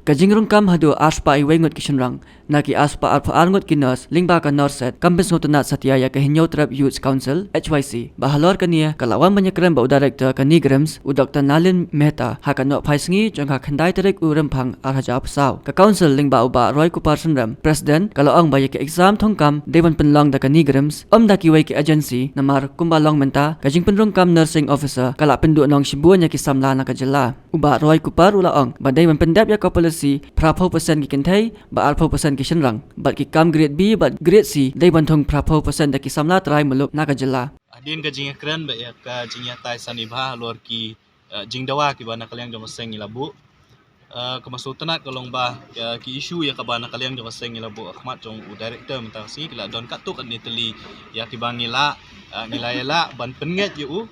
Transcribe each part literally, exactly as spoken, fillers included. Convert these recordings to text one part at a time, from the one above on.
Ka jingrung kam haduh arspah wei ngut ki shynrang na ki arspah arphew ar ngut ki nurse lyngba ka NORCET kam pynsngewtynnad satia ïa ka Hynñiewtrep Youth Council, H Y C, ba halor kane ka la wan ban ïakren bad u director ka NEIGRIHMS, u Doktor Nalin Mehta, ha ka nohphai sngi jong ka khyndai tarik u Rymphang ar hajar arphew saw. Ka council lyngba u Bah Roy Kupar Synrem, president, ka la ong ba ïa ka exam thungkam dei ban pynlong da ka NEIGRIHMS, ym da kiwei ki agency, namar kumba long mynta, ka jingpynrung kam nursing officer ka la pynduhnong shibun ïa ki samla na ka jylla. U Bah Roy Kupar u la ong ba dei ban pyndep ïa ka policy phra phew percent ki kynthei bad ar phew percent ki shynrang, bad ki kam grade B bad grade C dei ban thung phra phew percent da ki samla trai muluk na ka jylla. Hadien ka jingïakren bad ïa ka jingïatai sani bha halor ki, eh, jingdawa kiba na ka liang jong ka seng ngi la buh. Eh, ka ba sngewtynnad ka long ba, eh, ki issue ïa kaba na ka liang jong ka seng ngi la buh ha khmat jong u director mynta ka sngi ki la don katto katne tylli ïa kiba ngi la, eh, ngi la ïa lah ban pynngeit ïa u.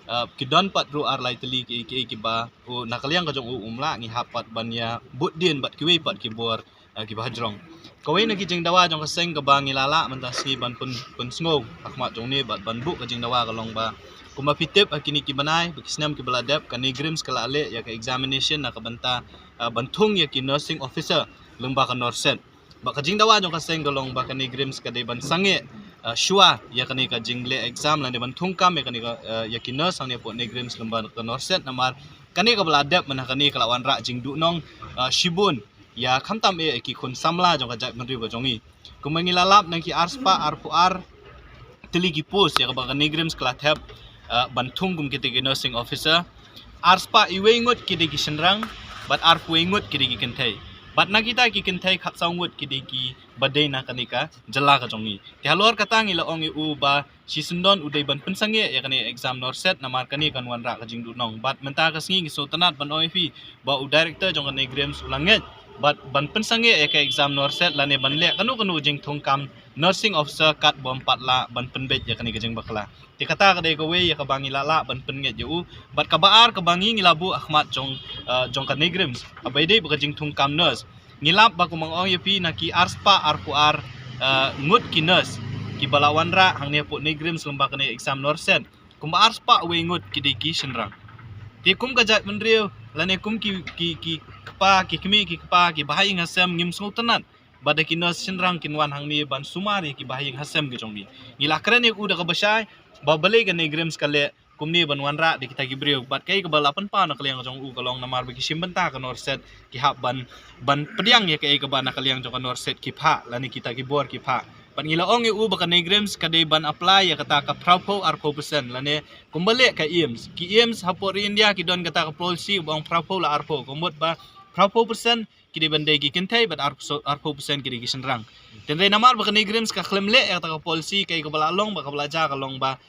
Eh, ki don pat ruh ar lai tylli ki, ki, kiba u na ka liang ka jong u um lah, ngi hap pat ban ïa bud dien bad kiwei pat ki bor, eh, kiba hajrong. Kawei na ki jingdawa jong ka seng kaba ngi la lah mynta sngi ban pyn, pynsngew ha khmat jong ne bad ban buh ka jingdawa ka long ba kumba phi tip ha kine ki bnai, ba ki snem kiba la dep, ka NEIGRIHMS ka la leh ïa ka examination na ka bynta, eh, ban thung ïa ki nursing officer lyngba ka NORCET. Bad ka jingdawa jong ka seng ka long ba ka NEIGRIHMS ka dei ban sangeh, eh, shuwa ïa kane ka jingleh exam lane ban thungkam ïa kane ka, eh, ïa ki nurse hangne hapoh NEIGRIHMS lyngba ka NORCET, namar kane kaba la dep mynta kane ka la wanrah jingduhnong, eh, shibun ïa khamtam eh ki khun samla jong ka jaitbynriew ka jong ngi. Kumba ngi la lap na ki arspah arphew ar tylli ki post ïa kaba ka NEIGRIHMS ka la thep, eh, ban thung kum kita ki nursing officer. Arspah wei ngut ki dei ki shynrang bad arphew wei ngut ki dei ki kynthei. Bad na kita ki kynthei khatsaw ngut ki dei kiba dei na kane ka jylla ka jong ngi. Te halor kata ngi la ong ïa u ba shisyndon u dei ban pynsangeh ïa kane exam NORCET namar kane kan wanrah ka jingduhnong. Bad mynta ka sngi ngi sngewtynnad ban ong ïa phi ba u director jong ka NEIGRIHMS u la ngeit bad ban pynsangeh ïa ka exam NORCET lane ban leh kano kano jingthungkam nursing officer kat bym pat lah ban pynbeit ïa kane ka jingbakla. Te kata ka dei kawei ïa kaba ngi la lah ban pynngeit ïa u. Bad kaba ar kaba ngi ngi la buh ha khmat jong, eh, jong ka NEIGRIHMS, kaba ïadei bad ka jingthungkam nurse. Ngi lap ba kumba nga ong ïa phi na ki arspah arphew ar, eh, ngut ki nurse kiba la wanrah hangne hapoh NEIGRIHMS lyngba kane exam NORCET. Kumba arspah wei ngut ki dei ki shynrang. Te kum ka jaitbynriew lane kum ki, ki, ki kpa, ki kmie, ki kpa, ki bahaïing hasem ngim sngewtynnad ba da ki nurse shynrang kin wan hangne ban sumar ïa ki bahaïing hasem ki jong ngi. Ngi la kren ïa u da kaba shai ba balei ka NEIGRIHMS ka leh kumne ban wanrah da kita ki briew. Bad kaei kaba la pynpaw na ka liang jong u ka long namar ba ki shim bynta ka NORCET ki hap ban, ban pdiang ïa kaei kaba na ka liang jong ka NORCET ki phah lane kita ki bor ki phah. Bad ngi la ong ïa u ba ka NEIGRIHMS ka dei ban apply ïa kata ka phra phew ar phew percent lane kumba leh ka AIIMS. Ki AIIMS hapoh ri India ki don kata ka policy ba ong phra phew la ar phew. Ka mut ba phra phew percent ki dei ban dei ki kynthei bad ar phew, ar phew percent ki dei ki shynrang. Tynrai namar ba ka NEIGRIHMS ka khlem leh ïa kata ka policy, kaei kaba la long ba, kaba la jia ka long ba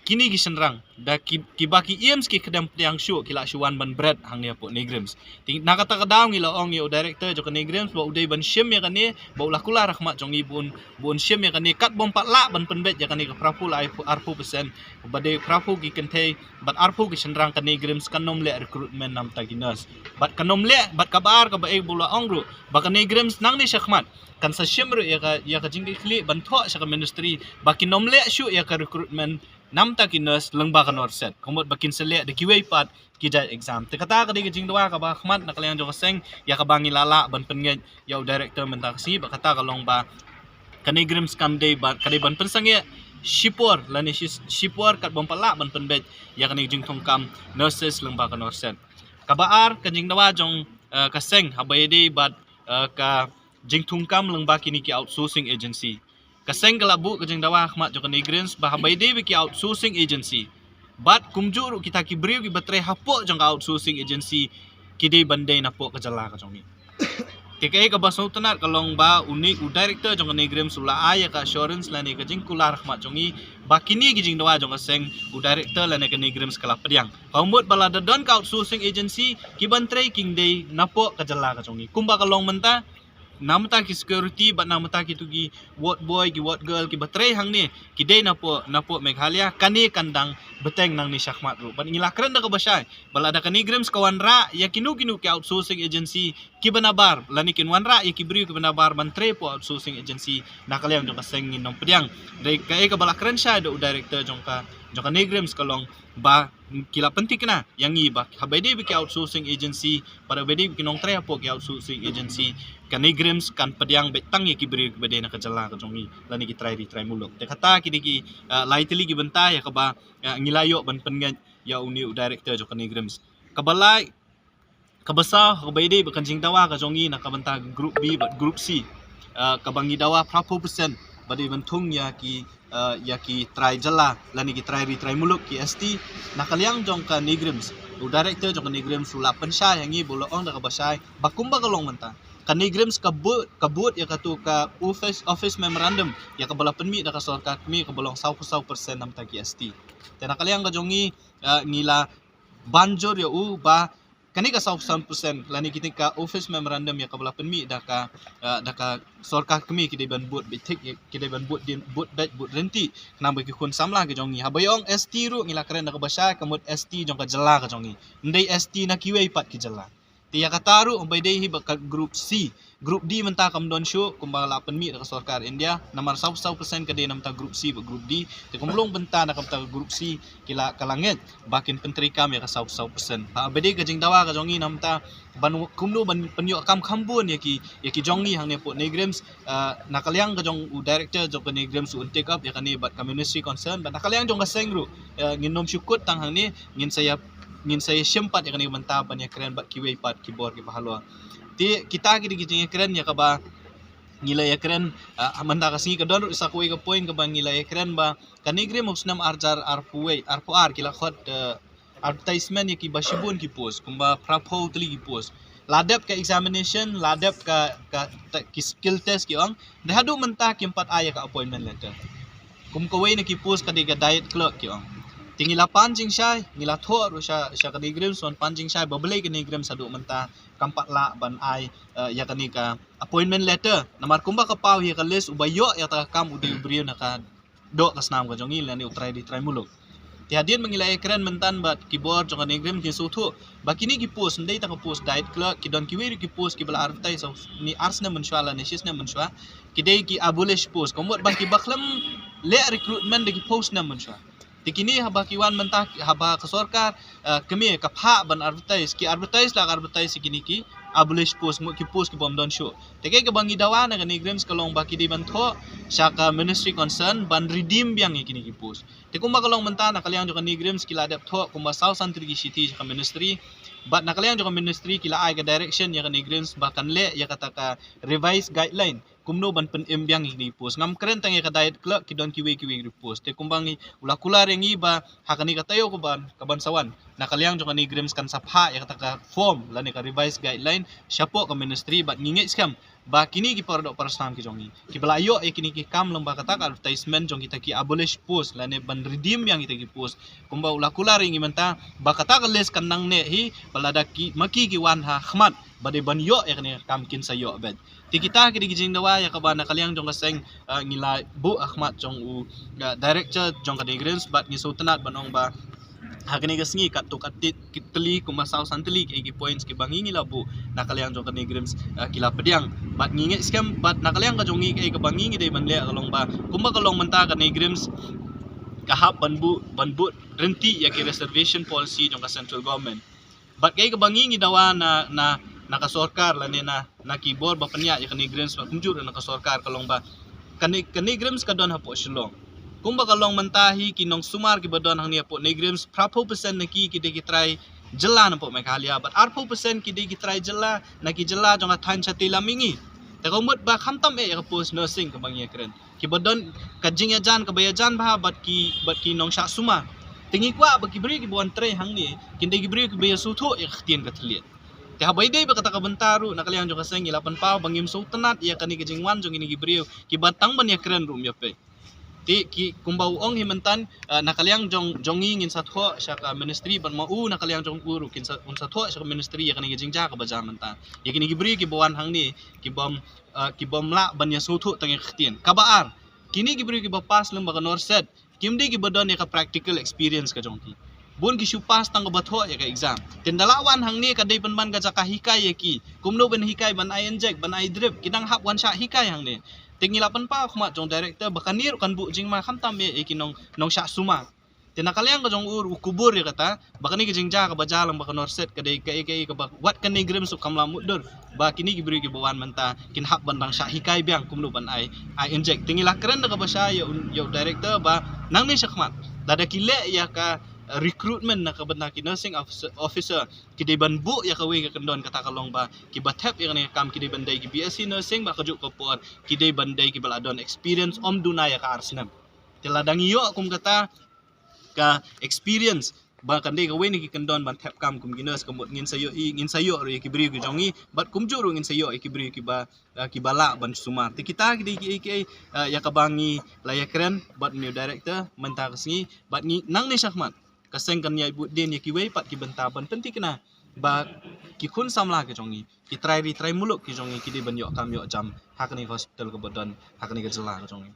kine ki shynrang da ki, kiba ki AIIMS ki kdem pdiang shuh ki la shu wan ban bret hangne hapoh NEIGRIHMS. Te na kata ka daw ngi la ong ïa u director jong ka NEIGRIHMS ba u dei ban shim ïa kane, ba u la kular ha khmat jong ngi ba un, ba un shim ïa kane kat bym pat lah ban pynbeit ïa kane ka phra phew la ar phew percent, ba dei phra phew ki kynthei bad ar phew ki shynrang. Ka NEIGRIHMS kan ym leh recruitment namta ki nurse. Bad kan ym leh, bad kaba ar kaba eh ba u la ong ruh ba ka NEIGRIHMS nangne shakhmat kan sa shim ruh ïa ka, ïa ka jingkitkhlieh ban thoh sha ka ministry ba kin ym leh shuh ïa ka recruitment namta ki nurse lyngba ka NORCET. Ka mut ba kin sa leh da kiwei pat ki jait exam. Te kata ka dei ka jingdawa kaba ha khmat na ka liang jong ka seng ïa kaba ngi la lah ban pynngeit ïa u director mynta ka sngi. Bad kata ka long ba ka NEIGRIHMS kam dei ba, ka dei ban pynsangeh shipor lane shi, shipor kat bym pat lah ban pynbeit ïa kane ka jingthungkam nurses lyngba ka NORCET. Kaba ar ka jingdawa jong, eh, ka seng haba ïadei bad, eh, ka jingthungkam lyngba kine ki outsourcing agency. Ka seng ka la buh ka jingdawa ha khmat jong ka NEIGRIHMS ba haba ïadei bad ki outsourcing agency bad kumjuh ruh kita ki briew kiba trei hapoh jong ka outsourcing agency ki dei ban dei napoh ka jylla ka jong ngi. Te kaei kaba sngewtynnad ka long ba une u director jong ka NEIGRIHMS u la ai ïa ka assurance lane ka jingkular ha khmat jong ngi ba kine ki jingdawa jong ka seng u director lane ka NEIGRIHMS ka la pdiang. Ka mut ba lada don ka outsourcing agency ki ban trei kin dei napoh ka jylla ka jong ngi. Kumba ka long mynta, namta ki security bad namta kitu ki ward boy, ki ward girl kiba trei hangne ki dei napoh, napoh Meghalaya, kane kan dang bteng nangne shakhmat ruh. Bad ngi la kren da kaba shai ba lada ka NEIGRIHMS ka wanrah ïa kino kino ki outsourcing agency kiba nabar lane kin wanrah ïa ki briew kiba nabar ban trei hapoh outsourcing agency, na ka liang jong ka seng ngin ym pdiang. Dei kaei kaba la kren shai da u director jong ka, jong ka NEIGRIHMS ka long ba ki la pynthikna ïa ngi ba haba dei ba ki outsourcing agency, haba dei ba ki nongtrei hapoh ki outsourcing agency, ka NEIGRIHMS kan pdiang beit tang ïa ki briew kiba dei na ka jylla ka jong ngi lane ki trai ri trai muluk. Te kata ki dei ki, ah, lai tylli ki bynta ïa kaba, ah, ngi la ïoh ban pynngeit ïa une u director jong ka NEIGRIHMS. Kaba lai, kaba saw, kaba dei ba kan jingdawa ka jong ngi na ka bynta group B bad group C, ah, kaba ngi dawa phra phew percent ba dei ban thung ïa ki, ah, ïa ki trai jylla lane ki trai ri trai muluk, ki S T. Na ka liang jong ka NEIGRIHMS, u director jong ka NEIGRIHMS u la pynshai ha ngi, ba u la ong da kaba shai ba kumba ka long mynta, ka NEIGRIHMS ka bud, ka bud ïa katu ka office, office memorandum ïa kaba la pynmih da ka sorkar kmie, kaba long saw phew saw percent namta ki S T. Te na ka liang ka jong ngi, ah, ngi la ban jur ïa u ba kane ka saw phew saw percent lane kine ka office memorandum ïa kaba la pynmih da ka, ah, da ka sorkar kmie ki dei ban bud beit thik, ki dei ban bud dien, bud beit, bud ryntih khnang ba ki khun samla ki jong ngi. Haba ïa ong S T ruh ngi la kren da kaba shai, ka mut S T jong ka jylla ka jong ngi, ym dei S T na kiwei pat ki jylla. Te ïa kata ruh haba dei hi ba ka group C, group D mynta kam don shuh, kumba la pynmih da ka sorkar India, namar saw phew saw percent ka dei namta group C bad group D. Te kumba long bynta na ka bynta group C, ki la, ka la ngeit ba kin pyntreikam ïa ka saw phew saw percent. Haba dei ka jingdawa ka jong ngi namta ban, kumno ban pynïoh kam kham bun ïa ki, ïa ki jong ngi hangne hapoh NEIGRIHMS, ah, na ka liang ka jong u director jong ka NEIGRIHMS un take up ïa kane bad ka ministry concern, bad na ka liang jong ka seng ruh, ah, ngin nym shu kut tang hangne, ngin sa ïa, ngin sa ïa shim pat ïa kane ka bynta ban ïa kren bad kiwei pat ki bor kiba halor. Te kita ki dei ki jingïakren ïa kaba ngi la ïakren, ah, mynta ka sngi ka don ruh sa kawei ka point kaba ngi la ïakren ba ka NEIGRIHMS ha u snem ar hajar arphew wei, arphew ar ki la khot, ah, advertisement ïa kiba shibun ki post, kumba phra phew tylli ki post. La dep ka examination, la dep ka, ka, ta-, ki skill test ki ong, hynrei haduh mynta kim pat ai ïa ka appointment letter. Kum kawei na ki post ka dei ka diet clerk ki ong. Te ngi la pan jingshai, ngi la thoh ruh sha, sha ka NEIGRIHMS, wan pan jingshai ba balei ka NEIGRIHMS haduh mynta kam pat lah ban ai, eh, ïa kane ka appointment letter. Namar kumba ka paw hi ha ka list, uba ïoh ïa kata ka kam u dei u briew na ka doh ka snam ka jong ngi lane u trai ri trai muluk. Te hadien ba ngi la ïakren mynta bad ki bor jong ka NEIGRIHMS ki sngewthuh ba kine ki post ym dei tang ka post diet clerk, ki don kiwei ruh ki post kiba la advertise ne ar snem mynshuwa lane shi snem mynshuwa, ki dei ki abolished post, ka mut ba kiba khlem leh recruitment da ki phew snem mynshuwa. Te kine haba ki wan mynta, haba ka sorkar, eh, kmie ka phah ban advertise, ki advertise la ka advertise ïa kine ki abolished post, mut ki post ki bym don shuh. Te kaei kaba ngi dawa na ka NEIGRIHMS ka long ba ki dei ban thoh sha ka ministry concern ban redeem biang ïa kine ki post. Te kumba ka long mynta na ka liang jong ka NEIGRIHMS ki la dep thoh kumba saw san tylli ki shithi sha ka ministry. Bad na ka liang jong ka ministry ki la ai ka direction ïa ka NEIGRIHMS ba kan leh ïa kata ka revised guideline kumno ban pynim biang ïa kine ki post. Ngam kren tang ïa ka diet clerk, ki don kiwei kiwei ki post. Te kumba ngi, u la kular ïa ngi ba ha kane ka taïew kaban, kaban sa wan, na ka liang jong ka NEIGRIHMS kan sa phah ïa kata ka form lane ka revised guideline shapoh ka ministry, bad ngi ngeit skhem ba kine ki para doh para snam ki jong ngi kiba la ïoh ïa kine ki kam lyngba kata ka advertisement jong kita ki abolished post lane ban redeem biang kita ki post, kumba u la kular ïa ngi mynta, ba kata ka list kan nang neh hi ba lada ki, ma ki ki wan ha khmat ba dei ban ïoh ïa kane ka kam kin sa ïoh beit. Te kita ki dei ki jingdawa ïa kaba na ka liang jong ka seng, ah, ngi la buh ha khmat jong u, ah, director jong ka NEIGRIHMS, bad ngi sngewtynnat ban ong ba ha kane ka sngi katto katne tylli kumba saw san tylli ki, ki points kiba ngi, ngi la buh na ka liang jong ka NEIGRIHMS, ah, ki la pdiang. Bad ngi ngeit skhem bad na ka liang ka jong ngi kaei kaba ngi, ngi dei ban leh ka long ba kumba ka long mynta ka NEIGRIHMS ka hap ban buh, ban bud ryntih ïa ki reservation policy jong ka central government. Bad kaei kaba ngi, ngi dawa na, na, na ka sorkar lane na, na ki bor ba pynïaid ïa ka NEIGRIHMS bad kumjuh ruh na ka sorkar ka long ba ka NEI-, ka NEIGRIHMS ka don hapoh Shillong. Kumba ka long mynta hi, ki nongsumar kiba don hangne hapoh NEIGRIHMS, phra phew percent na ki, ki dei ki trai jylla na poh Meghalaya, bad ar phew percent ki dei ki trai jylla na ki jylla jong ka thaiñ shatei lam mihngi. Te ka mut ba khamtam eh ïa ka post nursing kaba ngi ïakren, kiba don ka jingïajan kaba ïajan bha bad ki, bad ki nongshah sumar. Te ngi kwah ba ki briew kiba wan trei hangne kin dei ki briew kiba ïasngewthuh ïa ka ktien ka thylliej. Te haba ïadei bad kata ka bynta ruh, na ka liang jong ka seng ngi la pynpaw ba ngim sngewtynnat ïa kane ka jingwan jong kine ki briew kiba tang ban ïakren ruh ym ïapei. Te ki, kumba u ong hi mynta, ah, na ka liang jong, jong ngi ngin sa thoh sha ka ministry, bad ma u na ka liang jong u ruh kin sa, un sa thoh sha ka ministry ïa kane ka jingjia kaba jia mynta, ïa kine ki briew kiba wan hangne kibym, ah, kibym lah ban ïasngewthuh tang ïa ka ktien. Kaba ar, kine ki briew kiba pass lyngba ka NORCET kim dei kiba don ïa ka practical experience ka jong ki. Bun ki shu pass tang kaba thoh ïa ka exam. Te ynda lah wan hangne ka dei pynban ka jaka hikai ïa ki kumno ban hikai ban ai inject, ban ai drip, ki dang hap wan shah hikai hangne. Te ngi la pynpaw ha khmat jong director ba kane ruh kan buh jingma khamtam eh ïa ki nong, nongshah sumar. Te na ka liang ka jong u, u kubur ïa kata ba kane ka jingjia kaba jia lang ba ka Norset ka dei kaei kaei kaba wat kane Grim Suk kam lah mutdur ba kine ki briew kiba wan mynta kin hap ban dang shah hikai biang kumno ban ai, ai inject. Te ngi la kren da kaba shai ïa u, ïa u director ba nangne shakhmat lada ki leh ïa ka recruitment na ka bynta ki nursing officer, officer, ki dei ban buh ïa kawei ka kyndon, kata ka long ba kiba thep ïa kane ka kam ki dei ban dei ki B S c nursing, ba kajuh ka por ki dei ban dei kiba la don experience ym duna ïa ka ar snem. Te lada ngi ïoh kum kata ka experience ba kan dei kawei na ki kyndon ban thep kam kum ki nurse, ka mut ngin sa ïoh, ngin sa ïoh ruh ïa ki briew ki jong ngi, bad kumjuh ruh ngin sa ïoh ïa ki briew kiba, eh, kiba lah ban sumar. Te kita ki dei kiei kiei, eh, ïa kaba ngi la ïakren bad u new director mynta ka sngi, bad ngi nangne shakhmat ka seng kan ïai bud dien ïa kiwei pat ki bynta ban pynthikna ba ki khun samla ki jong ngi, ki trai ri trai muluk ki jong ngi, ki dei ban ïoh kam ïoh jam ha kane ka hospital kaba don ha kane ka jylla ka jong ngi.